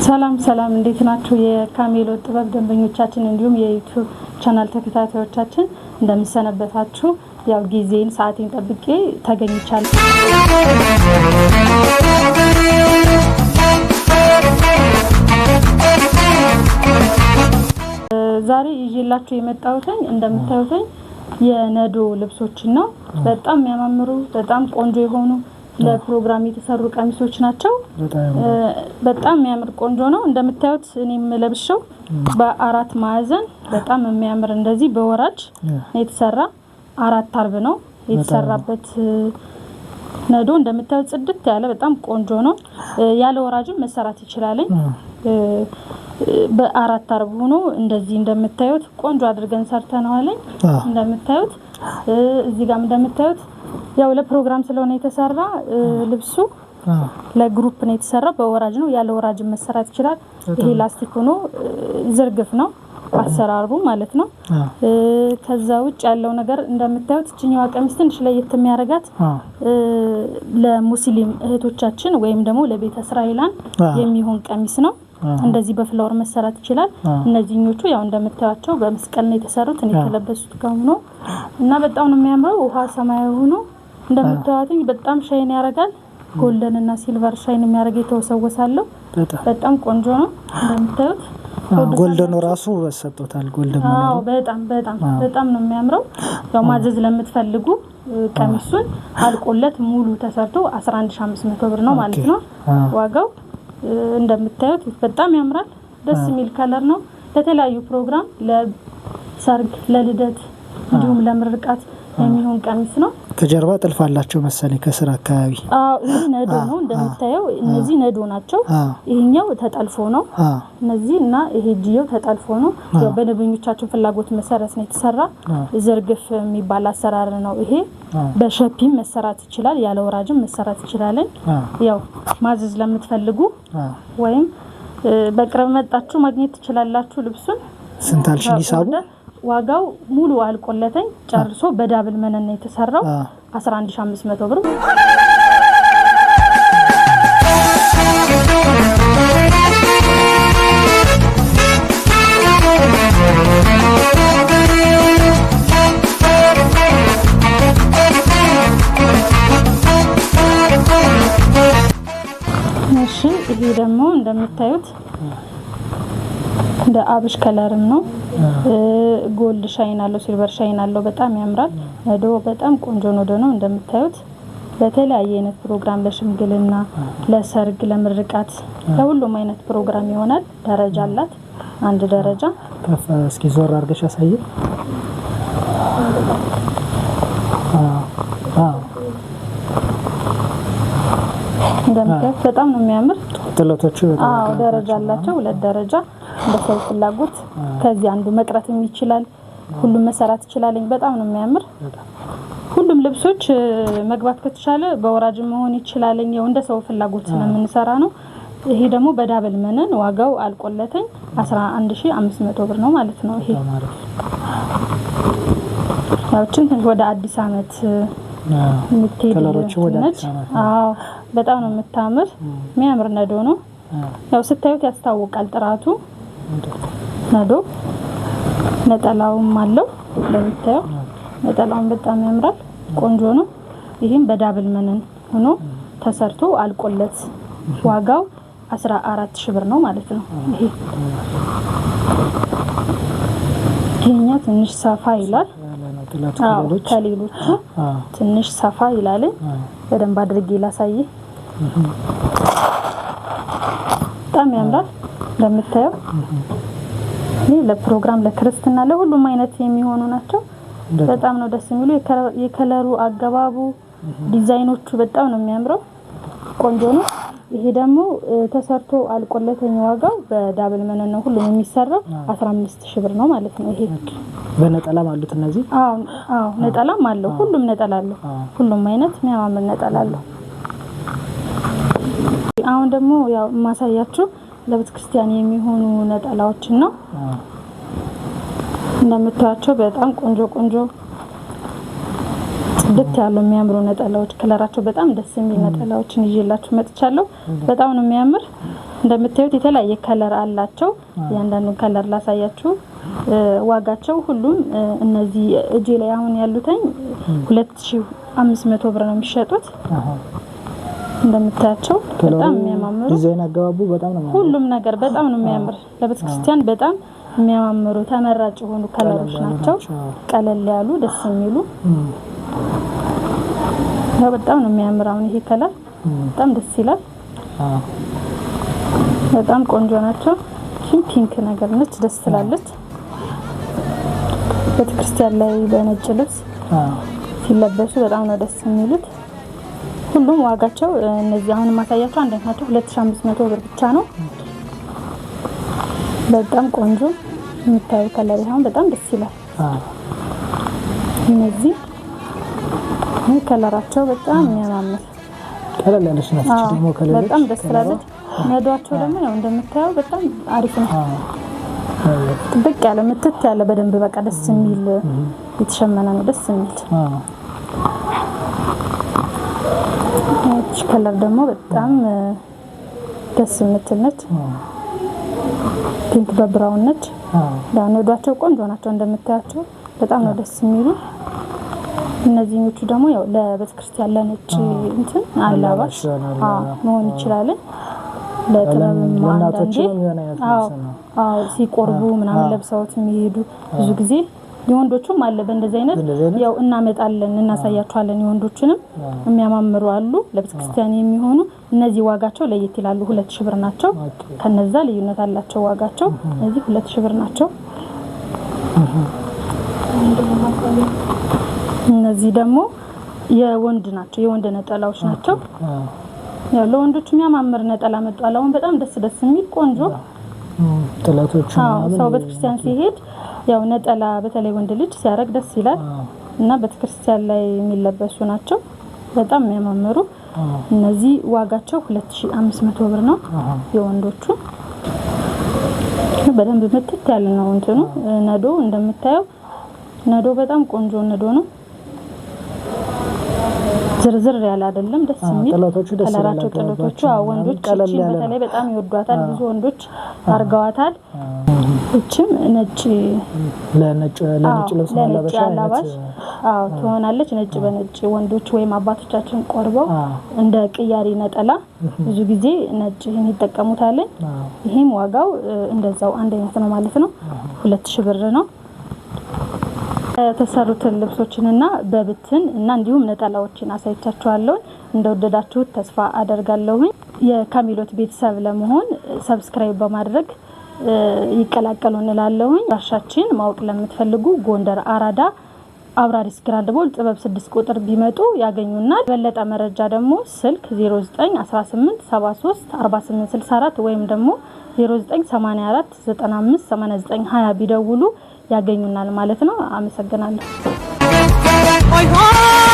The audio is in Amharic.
ሰላም ሰላም፣ እንዴት ናችሁ? የካሜሎ ጥበብ ደንበኞቻችን እንዲሁም የ YouTube channel ተከታታዮቻችን እንደምን ሰነበታችሁ? ያው ጊዜን ሰዓቴን ጠብቄ ተገኝቻለሁ። ዛሬ ይዤላችሁ የመጣሁትኝ እንደምታዩትኝ የነዶ ልብሶችን ነው። በጣም የሚያማምሩ፣ በጣም ቆንጆ የሆኑ፣ ለፕሮግራም የተሰሩ ቀሚሶች ናቸው። በጣም የሚያምር ቆንጆ ነው። እንደምታዩት እኔም ለብሼው በአራት ማዕዘን በጣም የሚያምር እንደዚህ በወራጅ የተሰራ፣ አራት አርብ ነው የተሰራበት ነዶ። እንደምታዩት ጽድት ያለ በጣም ቆንጆ ነው። ያለ ወራጅም መሰራት ይችላል። በአራት አርብ ሆኖ እንደዚህ እንደምታዩት ቆንጆ አድርገን ሰርተነዋል። እንደምታዩት እዚህ ጋርም እንደምታዩት ያው ለፕሮግራም ስለሆነ የተሰራ ልብሱ ለ group ነው የተሰራ። በወራጅ ነው፣ ያለ ወራጅ መሰራት ይችላል። ይሄ ላስቲክ ሆኖ ዝርግፍ ነው አሰራሩ ማለት ነው። ከዛ ውጭ ያለው ነገር እንደምታዩት እችኛዋ ቀሚስ ትንሽ ለየት የሚያደርጋት ለሙስሊም እህቶቻችን ወይም ደግሞ ለቤተ እስራኤላን የሚሆን ቀሚስ ነው። እንደዚህ በ flower መሰራት ይችላል። እነዚህኞቹ ያው እንደምታዩቸው በመስቀል ነው የተሰሩት። እኔ ከለበሱት ጋር ሆኖ እና በጣም ነው የሚያምረው። ውሃ ሰማያዊ ሆኖ እንደምታዩት በጣም shine ያደርጋል። Golden እና silver shine የሚያደርግ የተወሰወሳለው በጣም ቆንጆ ነው እንደምታዩት። Golden ኡ ራሱ ሰጥቶታል። Golden አዎ፣ በጣም በጣም በጣም ነው የሚያምረው። ያው ማዘዝ ለምትፈልጉ ቀሚሱን አልቆለት ሙሉ ተሰርቶ 11,500 ብር ነው ማለት ነው ዋጋው። እንደምታዩት በጣም ያምራል። ደስ የሚል color ነው። ለተለያዩ ፕሮግራም፣ ለሰርግ፣ ለልደት እንዲሁም ለምርቃት የሚሆን ቀሚስ ነው። ከጀርባ ጥልፍ አላቸው መሰለኝ ከስር አካባቢ። አዎ፣ ይሄ ነዶ ነው እንደምታየው፣ እነዚህ ነዶ ናቸው። ይሄኛው ተጠልፎ ነው። እነዚህ እና ይሄ እጅየው ተጠልፎ ነው። ያው በደንበኞቻችን ፍላጎት መሰረት ነው የተሰራ። ዝርግፍ የሚባል አሰራር ነው ይሄ። በሸፒም መሰራት ይችላል፣ ያለ ወራጅም መሰራት ይችላል። ያው ማዘዝ ለምትፈልጉ ወይም በቅርብ መጣችሁ ማግኘት ትችላላችሁ ልብሱን። ስንት አልሽኝ ሂሳቡ? ዋጋው ሙሉ አልቆለተኝ ጨርሶ በ double መነን ነው የተሰራው 11,500 ብር። እሺ፣ ይሄ ደግሞ እንደምታዩት እንደ አብሽ color ም ነው። Gold shine አለው፣ silver shine አለው። በጣም ያምራል። ነዶ በጣም ቆንጆ ነዶ ነው እንደምታዩት። ለተለያየ አይነት ፕሮግራም፣ ለሽምግልና፣ ለሰርግ፣ ለምርቃት፣ ለሁሉም አይነት ፕሮግራም ይሆናል። ደረጃ አላት፣ አንድ ደረጃ። ከፍ እስኪ ዞር አድርገሽ አሳይ። እንደምታዩት በጣም ነው የሚያምር። ጥለቶቹ አዎ፣ ደረጃ አላቸው፣ ሁለት ደረጃ እንደ ሰው ፍላጎት። ከዚህ አንዱ መቅረትም ይችላል፣ ሁሉም መሰራት ይችላል። በጣም ነው የሚያምር። ሁሉም ልብሶች መግባት ከተቻለ በወራጅ መሆን ይችላል። ያው እንደ ሰው ፍላጎት ስለምንሰራ ነው። ይሄ ደግሞ በ double መነን ዋጋው አልቆለትኝ 11,500 ብር ነው ማለት ነው። ይሄ ያውችን ትንሽ ወደ አዲስ አመት የምትሄድ ነች። አዎ፣ በጣም ነው የምታምር። የሚያምር ነዶ ነው። ያው ስታዩት ያስታውቃል ጥራቱ ነዶ። ነጠላውም አለው እንደምታየው፣ ነጠላውም በጣም ያምራል። ቆንጆ ነው። ይህም በ double መነን ሆኖ ተሰርቶ አልቆለት ዋጋው 14,000 ብር ነው ማለት ነው። ይሄ ይሄኛ ትንሽ ሰፋ ይላል። አዎ፣ ከሌሎቹ ትንሽ ሰፋ ይላል። በደንብ አድርጌ ላሳይ። በጣም ያምራል እንደምታየው። ይህ ለፕሮግራም፣ ለክርስትና፣ ለሁሉም አይነት የሚሆኑ ናቸው። በጣም ነው ደስ የሚሉ። የ color ኡ አገባቡ፣ ዲዛይኖቹ በጣም ነው የሚያምረው። ቆንጆ ነው። ይሄ ደግሞ ተሰርቶ አልቆለተኝ ዋጋው በ double መነን ነው ሁሉም የሚሰራው 15,000 ብር ነው ማለት ነው። ይሄ በነጠላም አሉት እነዚህ? አዎ አዎ፣ ነጠላም አለው። ሁሉም ነጠላ አለው። ሁሉም አይነት የሚያማምር ነጠላ አለው። አሁን ደግሞ ያው የማሳያችሁ ለቤተክርስቲያን የሚሆኑ ነጠላዎችን ነው። እንደምታዩቸው በጣም ቆንጆ ቆንጆ ጽድት ያሉ የሚያምሩ ነጠላዎች፣ color ኣቸው በጣም ደስ የሚል ነጠላዎችን ይዤላችሁ መጥቻለሁ። በጣም ነው የሚያምር። እንደምታዩት የተለያየ color አላቸው። እያንዳንዱን color ላሳያችሁ። ዋጋቸው ሁሉም እነዚህ እጄ ላይ አሁን ያሉትኝ 2500 ብር ነው የሚሸጡት። እንደምታያቸው በጣም የሚያማምሩ፣ ዲዛይን አገባቡ በጣም ነው የሚያምረው። ሁሉም ነገር በጣም ነው የሚያምር። ለቤተክርስቲያን በጣም የሚያማምሩ ተመራጭ የሆኑ color ኦች ቀለል ያሉ ናቸው። ናቸው። ቀለል ያሉ፣ ደስ የሚሉ። ያው በጣም ነው የሚያምር። አሁን ይሄ color በጣም ደስ ይላል። በጣም ቆንጆ ናቸው። ይህም pink ነገር ነች፣ ደስ ትላለች። ቤተክርስቲያን ላይ በነጭ ልብስ ሲለበሱ በጣም ነው ደስ የሚሉት። ሁሉም ዋጋቸው እነዚህ አሁን የማሳያቸው አንድ አይነት ናቸው። 2500 ብር ብቻ ነው። በጣም ቆንጆ የምታዩ color አሁን በጣም ደስ ይላል። እነዚህ ይህ color ኣቸው በጣም የሚያማምር ቀለል ያለች ናት። እቺ ደግሞ ከሌሎች በጣም ደስ ትላለች። ነዷቸው ደግሞ ያው እንደምታየው በጣም አሪፍ ነው። ጥብቅ ያለ፣ ምትት ያለ፣ በደንብ በቃ ደስ የሚል የተሸመነ ነው። ደስ የሚል። እቺ color ደግሞ በጣም ደስ የምትል ነች። Pink በ brown ነች። ያው ነዷቸው ቆንጆ ናቸው፣ እንደምታያቸው በጣም ነው ደስ የሚሉ። እነዚህኞቹ ደግሞ ያው ለቤተክርስቲያን ለነጭ እንትን አላባሽ አላባሽ ይሆናል። መሆን ይችላል። ለጥበብም አንዳንዴ ለእናቶችም የሚሆን አይነት ልብስ ነው። አዎ፣ ሲቆርቡ ምናምን ለብሰውት የሚሄዱ ብዙ ጊዜ የወንዶቹም አለ በእንደዚህ አይነት። በእንደዚህ አይነት? ያው እናመጣለን፣ እናሳያቸዋለን። የወንዶቹንም የሚያማምሩ አሉ ለቤተክርስቲያን የሚሆኑ። እነዚህ ዋጋቸው ለየት ይላሉ። 2000 ብር ናቸው። ከነዛ ልዩነት አላቸው ዋጋቸው። እነዚህ 2000 ብር ናቸው። እነዚህ ደግሞ የወንድ ናቸው፣ የወንድ ነጠላዎች ናቸው። ያው ለወንዶች የሚያማምር ነጠላ መጥቷል። አሁን በጣም ደስ ደስ የሚል ቆንጆ። ጥለቶቹ ምናምን። ሰው ቤተክርስቲያን ሲሄድ ያው ነጠላ በተለይ ወንድ ልጅ ሲያደርግ ደስ ይላል እና ቤተክርስቲያን ላይ የሚለበሱ ናቸው። በጣም የሚያማምሩ። እነዚህ ዋጋቸው 2500 ብር ነው የወንዶቹ። በደንብ ምትት ያለ ነው እንትኑ ነዶ፣ እንደምታየው ነዶ በጣም ቆንጆ ነዶ ነው። ዝርዝር ያለ አይደለም፣ ደስ የሚል ጥለቶቹ ደስ ይላል። color ኣቸው፣ ጥለቶቹ አገባባቸው አዎ፣ ወንዶች ቀለል እቺን ያለ ነው። በተለይ በጣም ይወዷታል። ብዙ ወንዶች አርገዋታል። እችም ነጭ ለነጭ ልብስ ለነጭ ማላበሻ አይነት። አላባሽ አዎ ትሆናለች። ነጭ በነጭ ወንዶች ወይም አባቶቻችን ቆርበው እንደ ቅያሪ ነጠላ ብዙ ጊዜ ነጭ ይህን ይጠቀሙታል። ይሄም ዋጋው እንደዛው አንድ አይነት ነው ማለት ነው። 2000 ብር ነው። የተሰሩትን ልብሶችንና በብትን እና እንዲሁም ነጠላዎችን አሳይቻችኋለሁ። እንደወደዳችሁት ተስፋ አደርጋለሁኝ። የካሚሎት ቤተሰብ ለመሆን subscribe በማድረግ ይቀላቀሉ እንላለሁኝ። አድራሻችን ማወቅ ለምትፈልጉ ጎንደር አራዳ አብራሪስ ግራንድ ሞል ጥበብ 6 ቁጥር ቢመጡ ያገኙናል። የበለጠ መረጃ ደግሞ ስልክ 0918 73 48 64 ወይም ደግሞ 0984 95 89 20 ቢደውሉ ያገኙናል ማለት ነው። አመሰግናለሁ። ሆይ ሆይ።